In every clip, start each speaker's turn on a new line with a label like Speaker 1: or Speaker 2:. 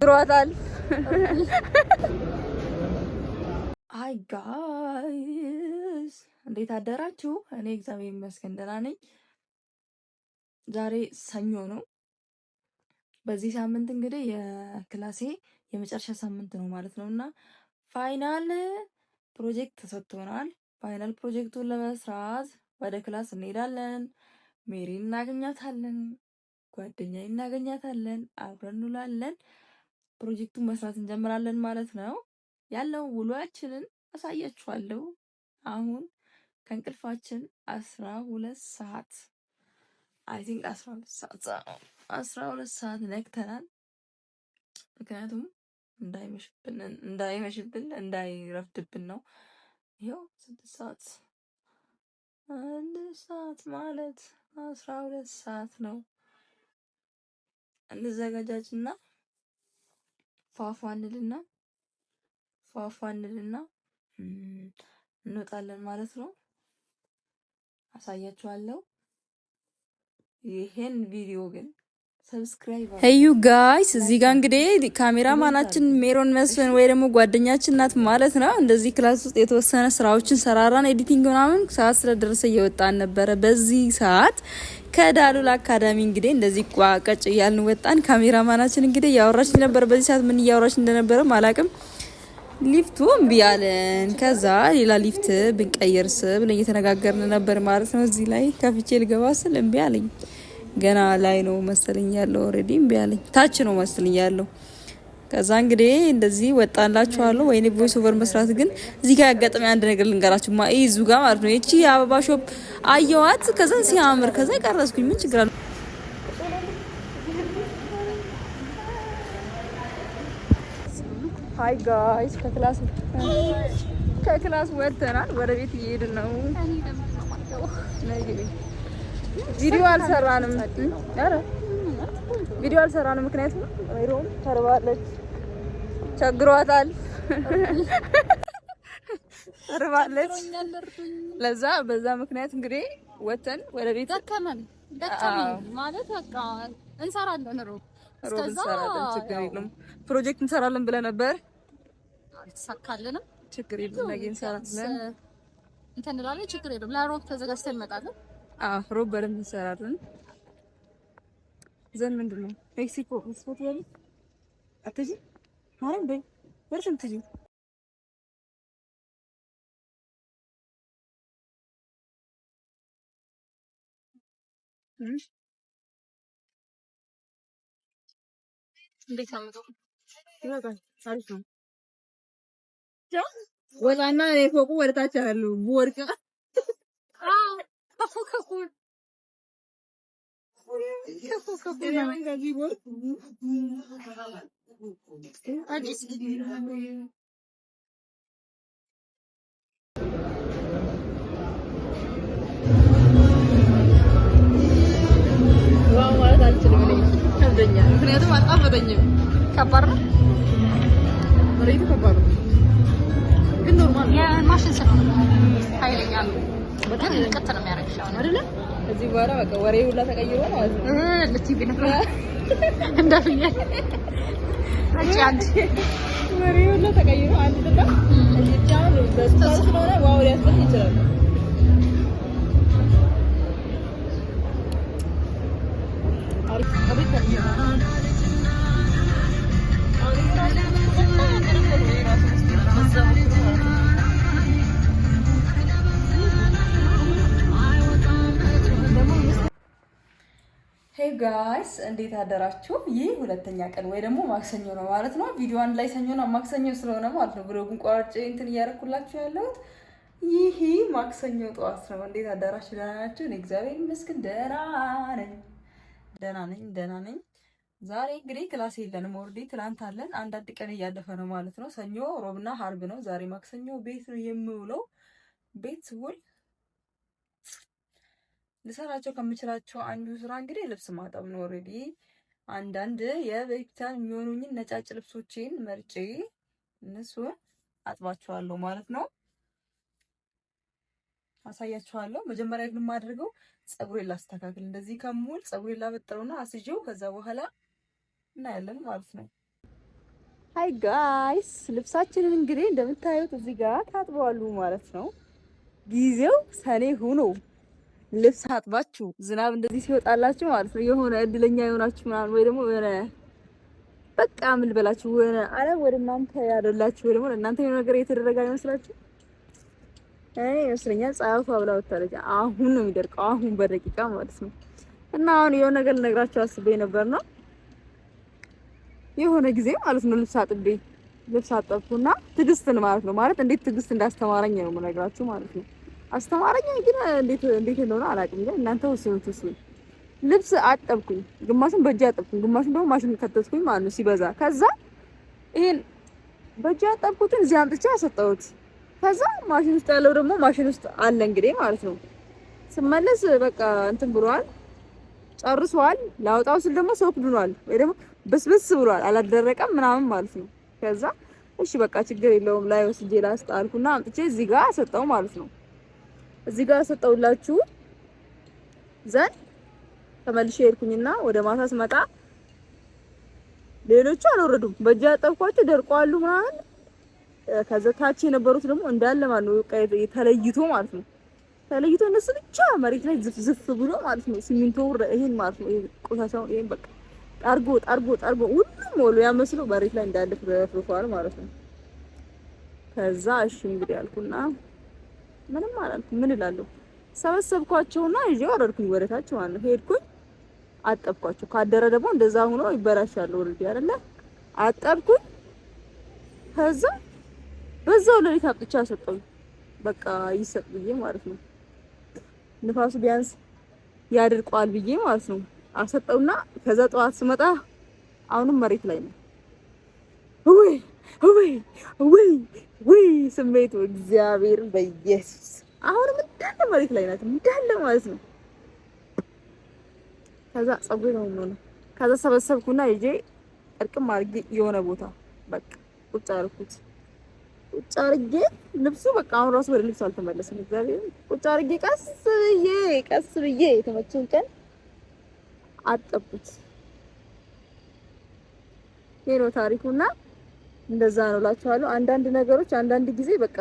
Speaker 1: ግሯታል። Hi guys፣ እንዴት አደራችሁ? እኔ እግዚአብሔር ይመስገን ደህና ነኝ። ዛሬ ሰኞ ነው። በዚህ ሳምንት እንግዲህ የክላሴ የመጨረሻ ሳምንት ነው ማለት ነው እና final project ተሰጥቶናል። Final ፕሮጀክቱን ለመስራት ወደ class እንሄዳለን። ሜሪን እናገኛታለን፣ ጓደኛ እናገኛታለን፣ አብረን እንውላለን። ፕሮጀክቱን መስራት እንጀምራለን ማለት ነው። ያለው ውሏችንን አሳያችኋለሁ። አሁን ከእንቅልፋችን 12 ሰዓት፣ I think 12 ሰዓት፣ 12 ሰዓት ነቅተናል። ምክንያቱም እንዳይመሽብን እንዳይረፍድብን ነው። ይኸው 6 ሰዓት፣ 1 ሰዓት ማለት 12 ሰዓት ነው። እንዘጋጃጅና ፏፏ እንልና እንወጣለን ማለት ነው። አሳያችኋለሁ። ይሄን ቪዲዮ ግን subscribe።
Speaker 2: Hey you guys፣ እዚህ ጋር እንግዲህ ካሜራ ማናችን ሜሮን መስፍን ወይ ደግሞ ጓደኛችን ናት ማለት ነው። እንደዚህ class ውስጥ የተወሰነ ስራዎችን ሰራራን፣ editing ምናምን፣ ሰዓት ስለደረሰ እየወጣን ነበረ። በዚህ ሰዓት ከዳሉል አካዳሚ እንግዲህ እንደዚህ ቋቀጭ እያልን ወጣን። ካሜራ ማናችን እንግዲህ እያወራች ነበር። በዚህ ሰዓት ምን እያወራች እንደነበረ አላቅም። ሊፍቱ እምቢ አለን። ከዛ ሌላ ሊፍት ብንቀይርስ ብለን እየተነጋገርን ነበር ማለት ነው። እዚህ ላይ ከፍቼ ልገባ ስል እምቢ አለኝ። ገና ላይ ነው መሰለኝ ያለው። Already እምቢ አለኝ። ታች ነው መሰለኝ ያለው። ከዛ እንግዲህ እንደዚህ ወጣንላችኋለሁ። ወይኔ voice over መስራት ግን እዚህ ጋር ያጋጠመኝ አንድ ነገር ልንገራችሁ። ማ ይዙ ጋር ማለት ነው ይቺ የአበባ shop አየዋት። ከዛ ሲያምር ከዛ ቀረስኩኝ። ምን ችግር አለ?
Speaker 1: Hi guys፣ ከ class ወጥተናል። ወደ ቤት እየሄድን ነው። ቪዲዮ አልሰራንም። ኧረ ቪዲዮ አልሰራንም፣ ምክንያቱም ሜሮን ተርባለች፣ ቸግሯታል፣ ተርባለች። ለዛ በዛ ምክንያት እንግዲህ ወጥተን ወደ ቤት
Speaker 3: ደከመን ደከመን ማለት በቃ እንሰራለን፣ ሮብ
Speaker 1: ሮብ እንሰራለን፣ ችግር የለም። ፕሮጀክት እንሰራለን ብለህ ነበር፣
Speaker 3: አልተሳካልንም።
Speaker 1: ችግር የለም፣ ነገ እንሰራለን።
Speaker 3: እንትን እንላለን፣ ችግር የለም። ለሮብ ተዘጋጅተን እንመጣለን።
Speaker 1: አዎ፣ ሮብ በደንብ እንሰራለን። ዘን ምንድን ነው ሜክሲኮ ስፖርት በል አትጂ ማርያም በይ ወርሽ ትጂ።
Speaker 3: እንዴት ነው?
Speaker 1: ይበቃል። አሪፍ ነው። ወጣና እኔ ፎቁ ወደ ታች ያሉ ወርቅ
Speaker 3: ከፎቅ
Speaker 1: Wow ማለት አልችልም እኔ ከብደኛል። ምክንያቱም አልጣፈጠኝም።
Speaker 3: ከባድ ነው።
Speaker 1: መሬቱ ከባድ ነው፣ ግን normal ነው።
Speaker 3: የማሽን ስለሆነ ኃይለኛ ነው። በጣም ቅጥ ነው የሚያደርግሽ አሁን።
Speaker 1: አይደለ? ከዚህ በኋላ በቃ ወሬ ሁላ ተቀይሮ ማለት ነው።
Speaker 3: ልትይ ነበር እንደ ፍየል ጠጪ አንድ
Speaker 1: ወሬ ሁላ ተቀይሮ አንድ ጥጣ እዚህ ብቻ በስኳር ስለሆነ wow ሊያስብል ይችላል።
Speaker 2: Hey guys፣ እንዴት አደራችሁ? ይህ ሁለተኛ ቀን ወይ ደግሞ ማክሰኞ ነው ማለት ነው። ቪዲዮ አንድ ላይ ሰኞና ማክሰኞ ስለሆነ ማለት ነው vlog ኡን ቆራርጬ እንትን እያደረኩላችሁ ያለሁት ይህ ማክሰኞ ጠዋት ነው። እንዴት አደራችሁ? ደህና ናችሁ? እኔ እግዚአብሔር ይመስገን ደህና ነኝ፣ ደህና ነኝ፣ ደህና ነኝ። ዛሬ እንግዲህ class የለንም። Already ትላንት አለን። አንዳንድ ቀን እያለፈ ነው ማለት ነው። ሰኞ፣ ሮብና ሀርብ ነው። ዛሬ ማክሰኞ ቤት ነው የምውለው። ቤት ስውል ልሰራቸው ከምችላቸው አንዱ ስራ እንግዲህ ልብስ ማጠብ ነው። Already አንዳንድ የቤተክርስቲያን የሚሆኑኝን ነጫጭ ልብሶቼን መርጬ እነሱን አጥባቸዋለሁ ማለት ነው። አሳያችኋለሁ። መጀመሪያ ግን የማደርገው ፀጉሬን ላስተካክል። እንደዚህ ከሙል ፀጉሬን ላበጥረውና አስይዤው ከዛ በኋላ እናያለን ማለት ነው። Hi guys፣ ልብሳችንን እንግዲህ እንደምታዩት እዚህ ጋር ታጥበዋሉ ማለት ነው። ጊዜው ሰኔ ሆኖ ልብስ አጥባችሁ ዝናብ እንደዚህ ሲወጣላችሁ ማለት ነው የሆነ እድለኛ የሆናችሁ ምናምን ወይ ደግሞ የሆነ በቃ ምን ልበላችሁ የሆነ ዓለም ወደ እናንተ ያደላችሁ ወይ ደግሞ እናንተ የሆነ ነገር እየተደረገ አይመስላችሁ? እኔ ይመስለኛል ፀሐይዋ ብላ ወጥታለች። አሁን ነው የሚደርቀው፣ አሁን በደቂቃ ማለት ነው። እና አሁን የሆነ ነገር ልነግራችሁ አስቤ ነበር ነው የሆነ ጊዜ ማለት ነው ልብስ አጥቤ ልብስ አጠብኩና ትዕግስትን ማለት ነው ማለት እንዴት ትዕግስት እንዳስተማረኝ ነው የምነግራችሁ ማለት ነው። አስተማረኝ ግን እንዴት እንዴት እንደሆነ አላውቅም፣ ግን እናንተ ወስኑት። እሱን ልብስ አጠብኩኝ፣ ግማሹን በእጄ አጠብኩኝ፣ ግማሹን ደግሞ ማሽን ከተትኩኝ ማለት ነው ሲበዛ። ከዛ ይሄን በእጄ አጠብኩትን እዚህ አምጥቼ አሰጠሁት። ከዛ ማሽን ውስጥ ያለው ደግሞ ማሽን ውስጥ አለ እንግዲህ ማለት ነው። ስመለስ በቃ እንትን ብሏል፣ ጨርሷል። ላውጣው ስል ደግሞ soaked ሆኗል ወይ ደግሞ ብስብስ ብሏል፣ አላደረቀም ምናምን ማለት ነው። ከዛ እሺ በቃ ችግር የለውም ላይ ወስጄ ላስጣ አልኩና አምጥቼ እዚህ ጋር አሰጠው ማለት ነው። እዚህ ጋር ሰጠውላችሁ then ተመልሼ ሄድኩኝና ወደ ማታ ስመጣ ሌሎቹ አልወረዱም። በእጅ ያጠብኳቸው ደርቀዋሉ ምናምን። ከዛ ታች የነበሩት ደግሞ እንዳለ ማለት ነው ተለይቶ ማለት ነው ተለይቶ እነሱ ብቻ መሬት ላይ ዝፍ ዝፍ ብሎ ማለት ነው ሲሚንቶ ይሄን ማለት ነው ቆሻሻውን ይሄን በቃ ጠርጎ ጠርጎ ጠርጎ ሁሉም ወሉ ያመስሎ መሬት ላይ እንዳለ ተረፍርፏል ማለት ነው። ከዛ እሺ እንግዲህ አልኩና ምንም አላልኩም። ምን እላለሁ? ሰበሰብኳቸውና ይዤ ወረድኩኝ ወደ ታች ማለት ነው። ሄድኩኝ አጠብኳቸው። ካደረ ደግሞ እንደዛ ሆኖ ይበላሻል already አይደለ? አጠብኩኝ። ከዛ በዛው ሌሊት አምጥቼ አሰጠሁኝ። በቃ ይሰጥ ብዬ ማለት ነው። ንፋሱ ቢያንስ ያድርቀዋል ብዬ ማለት ነው። አሰጠውና ከዛ ጠዋት ስመጣ አሁንም መሬት ላይ ነው። ወይ ወይ ወይ ወይ ስሜቱ እግዚአብሔር በኢየሱስ አሁንም እንዳለ መሬት ላይ ናት እንዳለ ማለት ነው። ከዛ ፀጉሬ ነው ነው ከዛ ሰበሰብኩና ይዤ እርቅም አድርጌ የሆነ ቦታ በቃ ቁጭ አደረኩት። ቁጭ አድርጌ ልብሱ በቃ አሁን ራሱ ወደ ልብሱ አልተመለሰም። እግዚአብሔር ቁጭ አድርጌ ቀስ ብዬ ቀስ ብዬ የተመቸኝ ቀን አጠብኩት። ይሄ ነው ታሪኩና እንደዛ ነው እላችኋለሁ። አንዳንድ ነገሮች አንዳንድ ጊዜ በቃ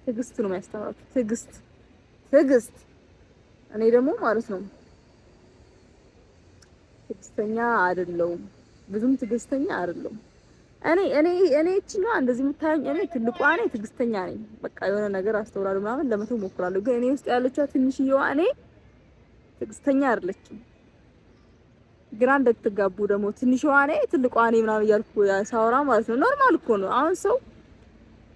Speaker 2: ትዕግስት ነው የሚያስተምራችሁ። ትዕግስት ትዕግስት። እኔ ደግሞ ማለት ነው ትዕግስተኛ አይደለሁም፣ ብዙም ትዕግስተኛ አይደለሁም። እኔ እኔ እኔ እቺኛዋ እንደዚህ የምታየኝ እኔ ትልቋ እኔ ትዕግስተኛ ነኝ። በቃ የሆነ ነገር አስተውላለሁ ምናምን ለመተው እሞክራለሁ። ግን እኔ ውስጥ ያለችዋ ትንሽዬዋ እኔ ትዕግስተኛ አይደለችም። ግራ እንደትጋቡ ደግሞ ትንሽዋ እኔ ትልቋ እኔ ምናምን እያልኩ ሳወራ ማለት ነው። Normal እኮ ነው። አሁን ሰው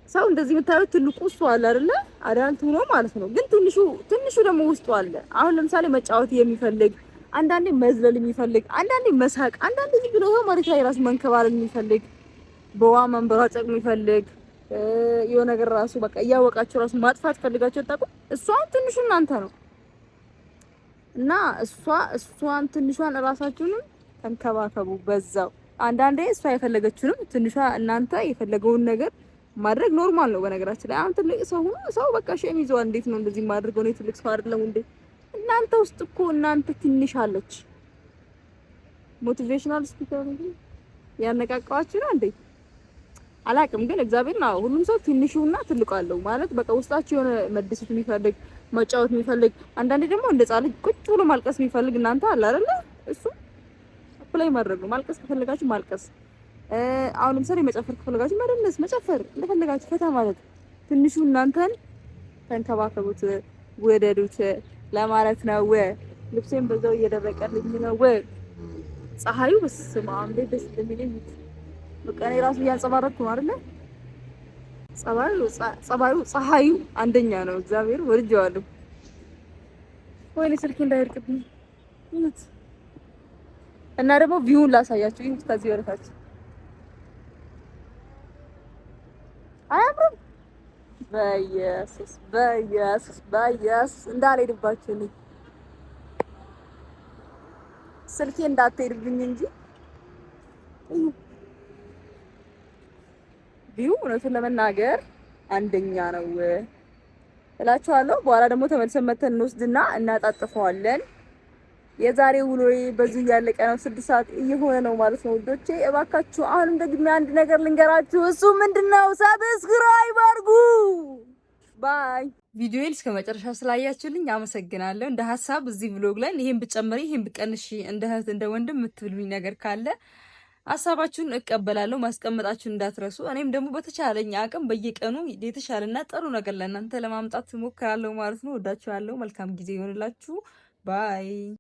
Speaker 2: ሰው እንደዚህ የምታዩት ትልቁ እሱ አለ አይደለ? Adult ሆኖ ማለት ነው። ግን ትንሹ ትንሹ ደግሞ ውስጡ አለ። አሁን ለምሳሌ መጫወት የሚፈልግ አንዳንዴ መዝለል የሚፈልግ አንዳንዴ መሳቅ፣ አንዳንዴ ዝም ብሎ መሬት ላይ ራሱ መንከባለል የሚፈልግ በውሃ መንበራጨቅ የሚፈልግ የሆነ ነገር ራሱ በቃ እያወቃችሁ ራሱ ማጥፋት ፈልጋችሁ አታውቁም። እሷን ትንሹ እናንተ ነው እና እሷ እሷን ትንሿን እራሳችሁንም ተንከባከቡ። በዛው አንዳንዴ እሷ የፈለገችውንም ትንሿ እናንተ የፈለገውን ነገር ማድረግ normal ነው። በነገራችን ላይ አሁን ትልቅ ሰው ሆኖ ሰው በቃ shame ይዘዋል። እንዴት ነው እንደዚህ ማድረገው? እኔ ትልቅ ሰው አይደለም እንዴ? እናንተ ውስጥ እኮ እናንተ ትንሽ አለች። Motivational speaker ያነቃቃዋችሁ ነው እንዴ? አላቅም ግን እግዚአብሔር ነው። ሁሉም ሰው ትንሹና ትልቁ አለው ማለት በቃ ውስጣችሁ የሆነ መደሰት የሚፈልግ መጫወት የሚፈልግ አንዳንዴ ደግሞ እንደ ሕፃን ልጅ ቁጭ ብሎ ማልቀስ የሚፈልግ እናንተ አለ አይደለ? እሱ apply ማድረግ ነው። ማልቀስ ከፈለጋችሁ ማልቀስ፣ አሁን ለምሳሌ መጨፈር ከፈለጋችሁ መደነስ፣ መጨፈር እንደፈለጋችሁ ፈታ ማለት። ትንሹ እናንተን ተንከባከቡት፣ ወደዱት ለማለት ነው። ልብሴን በዛው እየደረቀልኝ ነው። ፀሐዩ በስመ አብ እንዴት ደስ እንደሚለኝ በቃ እኔ ራሱ እያንጸባረቅኩ ነው አይደለ? ጸባዩ ጸባዩ ፀሐዩ አንደኛ ነው። እግዚአብሔር ወድጄዋለሁ። ወይኔ ስልኬ እንዳይወድቅብኝ እውነት። እና ደግሞ view ውን ላሳያችሁ። ይህ ከዚህ ወደታች አያምርም? በኢየሱስ በኢየሱስ በኢየሱስ እንዳልሄድባችሁ እኔ ስልኬ እንዳትሄድብኝ እንጂ View እውነቱን ለመናገር አንደኛ ነው እላችኋለሁ። በኋላ ደግሞ ተመልሰን መተን እንወስድና እናጣጥፈዋለን። የዛሬ ውሎዬ በዚሁ እያለቀ ነው። 6 ሰዓት እየሆነ ነው ማለት ነው ውዶቼ። እባካችሁ አሁንም ደግሜ አንድ ነገር ልንገራችሁ። እሱ ምንድነው? Subscribe አድርጉ። Bye። ቪዲዮዬን እስከ መጨረሻው ስላያችሁልኝ አመሰግናለሁ። እንደ ሀሳብ እዚህ vlog ላይ ይሄን ብጨምሪ ይሄን ብቀንሺ እንደ እህት እንደ ወንድም የምትሉኝ ነገር ካለ ሀሳባችሁን እቀበላለሁ። ማስቀመጣችሁን እንዳትረሱ። እኔም ደግሞ በተቻለኝ አቅም በየቀኑ የተሻለና ጥሩ ነገር ለእናንተ ለማምጣት እሞክራለሁ ማለት ነው። ወዳችኋለሁ። መልካም ጊዜ ይሆንላችሁ። Bye.